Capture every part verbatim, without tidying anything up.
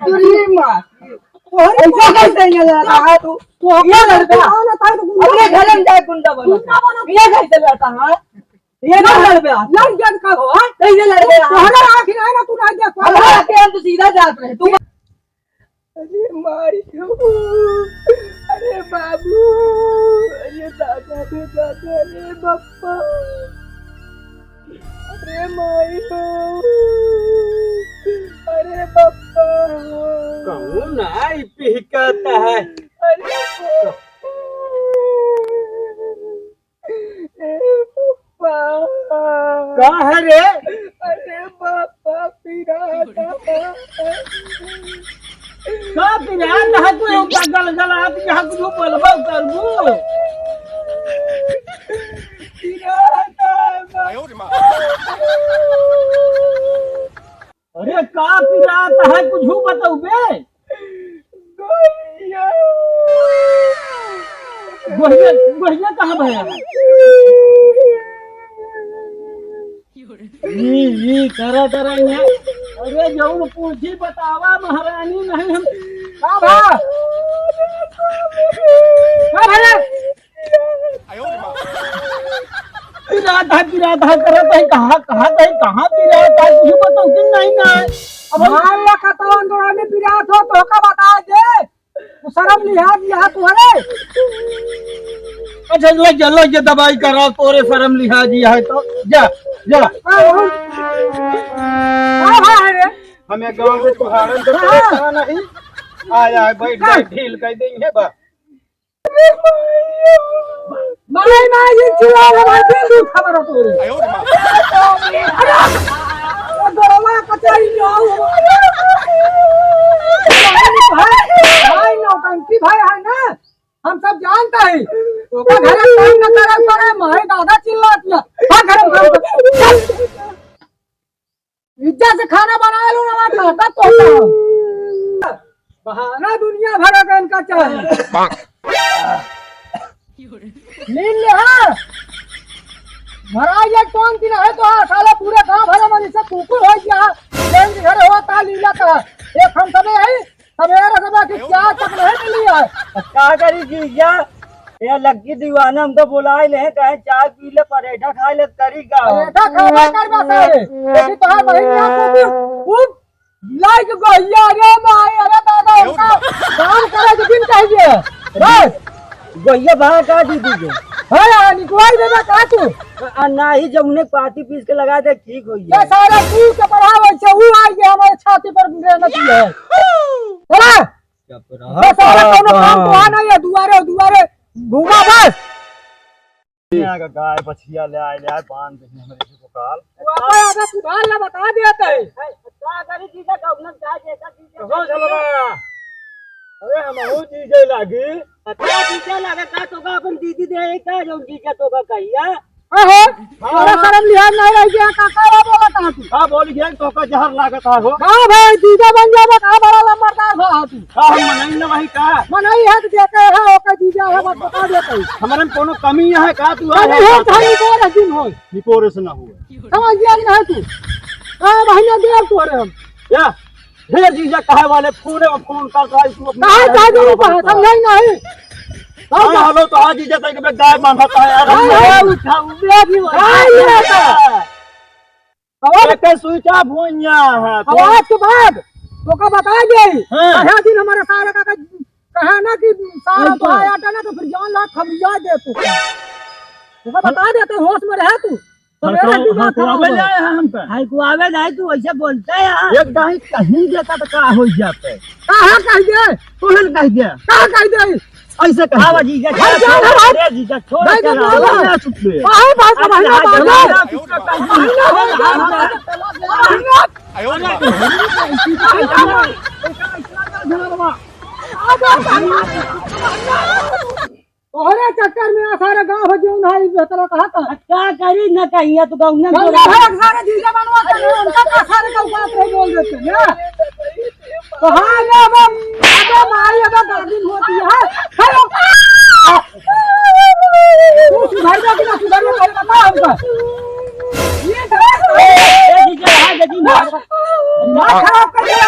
अरे माँ, तोहरे ऐसे कैसे ये लड़ता है तू? तू अपना लड़का। अपने घर में जाए गुंडा बना। गुंडा बना। ये कैसे लड़ता है? ये ना लड़बे आप। लड़ जन का हो, हाँ? कैसे लड़बे आप? तोहरा आँख ना है ना, तू ना देख। हमारा आँख है, हम तो सीधा जात रहे। तू अरे माई हो, अरे बाबू, अरे दादा रे दादा, अरे बप्पा, अरे माई हो, अरे बप्पा। कौन आई पिहकत है? अरे बप्पा। ए पप्पा। का है रे? अरे पप्पा, पिरात है। का पिरात है? तू एक गलगलात यहाँ कुछ बोलबो करबू? पिरात है। अरे का पिरात है, कुछ बतौबे? गोहिया। गोहिया, गोहिया कहाँ भया है? ई, ई, करा, करा, यहाँ। अरे जौन पूछी बतावा महारानी, नहीं हम। का भा? का भा? पिरात है, पिरात है, करत है, कहाँ, कहाँ है, कहाँ पिरात है, कुछ बताओ कि नहीं ना। अब मान ला कतवन दौरान पिरात हो तो का बता दे। तू शर्म लिहाज यहाँ तू है। अच्छा, लो, चलो, ये दवाई कराओ, तोरे शर्म लिहाज यहाँ है तो जा, जा। हाँ, हाँ। हाँ, हाँ, है रे। हमें गाँव में तुहारन तो हाँ। परेशान नहीं। आया है, बैठ, बैठ, ढील कर देंगे बा। माई, माई, ये चिल्ला रहा है, दिल दुख हमारा तोरे। अरे, वो गरवा कचरी जाओ। भाई, भाई, नौटंकी भाई है ना, हम सब जानता है। ओका घर काम न करल करे, माई दादा चिल्लात ना। हाँ, घर काम कर। इज्जत से खाना बनाए लो ना, कहता तो। बहाना दुनिया भर का इनका चाहे। लील ले, हाँ। भरा ये कौन दिन है तो, हाँ, साला पूरे गांव भर में इसे कुकुर हो गया। जौन घर हो ता लीला का। एक हम सबे है, सबेरे सबेरे की चाय तक नहीं मिली है। का करी जीजा? ये लक्की दीवाना हमको बुलाए ले, कहे चाय पी ले, परेठा खा ले, करी का? परेठा खाबे करबा सारे। लेकिन तोहार बहिन यहाँ को भी खूब लाइक गोहिया, अरे माई, अरे दादा, उनका काम करे के दिन कह दिए। बस। गोहिया बा का दीदी के? हाँ यार, निकवाई देबा का तू? आ, नाही, जब उन्हें पाती पीस के लगा दे, ठीक हो ये गया। सारा तू के पढ़ावे से ऊ आ गया हमारे छाती पर रहना चाहिए। चला। चुप रहा। बस, सारा कोनो काम तो आ नहीं है, दुआरे, दुआरे घूमा बस। यहाँ का गाय बछिया ले आए, ले आए, बांध दे हमरे से गोपाल। बाबा, अबे सुधार ला, बता दिया तै। का करी जीजा, का उन्हें का जे, का जीजा। हो चलो बा। अरे हम हो जीजे लागी। का जीजा लागे, का तो का अपन दीदी दे, का जो जीजा तो का कहिया। अहो, हाँ। तोरा शर्म लिहाज नहीं रह गया, का, का बोला था तू? का बोल गया, तो का जहर लागत है हो? का भाई, जीजा बन जाबा, का बड़ा लंबरदार हो तू? का हम मनई न वही का? मनई है तो देते हैं, ओकर जीजा है, बस बता देते हैं। हमरे में कोनो कमी है का तू? कमी है, खाली तोरे दिन हो। निपोरे से ना हुए। समझ गया कि नहीं तू? हाँ, महीना दे अब तोरे हम। या? हे जीजा, कहे वाले फोन में फोन कर रहा है, तू अपने काहे काहे नहीं कहा, समझाई नहीं? हाँ, हेलो, तो आज जीजा तक में गाय बांधा था यार। हाँ, हाँ, उठा, उठा भी बोल। हाँ, ये रहता। और एक switch off हो गया है। अब आज के बाद तोका बता दे। हाँ। कहे दिन हमारे सारे का कहे ना कि सारा तो आया था ना, तो फिर जान ला, खबरिया दे तू। तोका बता देते, होश में रहे तू। तो मेरा हड़कवा-, भी बात हड़कवावे खराब ले है। आया है हमका। हड़कवावे नहीं, तू ऐसे बोलते हैं यार। ये कहीं, कहीं देता तो का हो जाते? कहाँ कह दे? तू ही कह दे। कहाँ कह दे? ऐसे कह आवा दे। जीजा, भाई, छोड़, जान हमार अरे जीजा, छोड़, भाई, चला, जान आवा हमार ना चुप ले। भाई, भाई, अरे भाई, भाई, भाई, भाई, भाई, भाई, भाई, भाई, भाई, भाई, भाई, भाई, भाई, भाई, भाई, भाई, तोहरे चक्कर में आ सारा गाँव है जौन है, इस तरह कहा था। अब का करी न कहिया तो गाँव न गंगा बोला। भर सारे जीजा बनवा के उनका का सारे का बात नहीं बोल देते हैं। तो हाँ, ये अब, अब माई अब गार्डिन होती है। हेलो। तू सुधर जा कि ना सुधर जा, पहले बता हमका। ये ए, ए, जीजा, हाँ, जल्दी मार। दिमाग खराब कर दिया।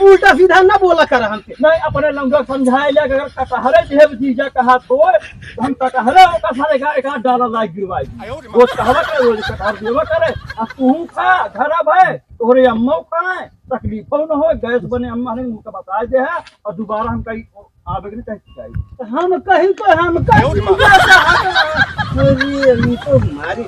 उल्टा सीधा ना बोला कर हमके। नहीं, अपने लंगड़ा समझाए ले, अगर कटहरे देव जीजा कहा तो हम कटहरे ओकर साथ एक, एक आध डाला लाग गिरवाई। रोज कहवा करे, रोज कटहर देवा करे। आ तू खा, घर अब है, तोहरे अम्मा खाए, तकलीफ न हो, गैस बने अम्मा ने उनका बता दे है, और दोबारा हम कहीं आवे के नहीं चाहिए। हम कहीं तो हम कहीं अरे, ये तो मारे।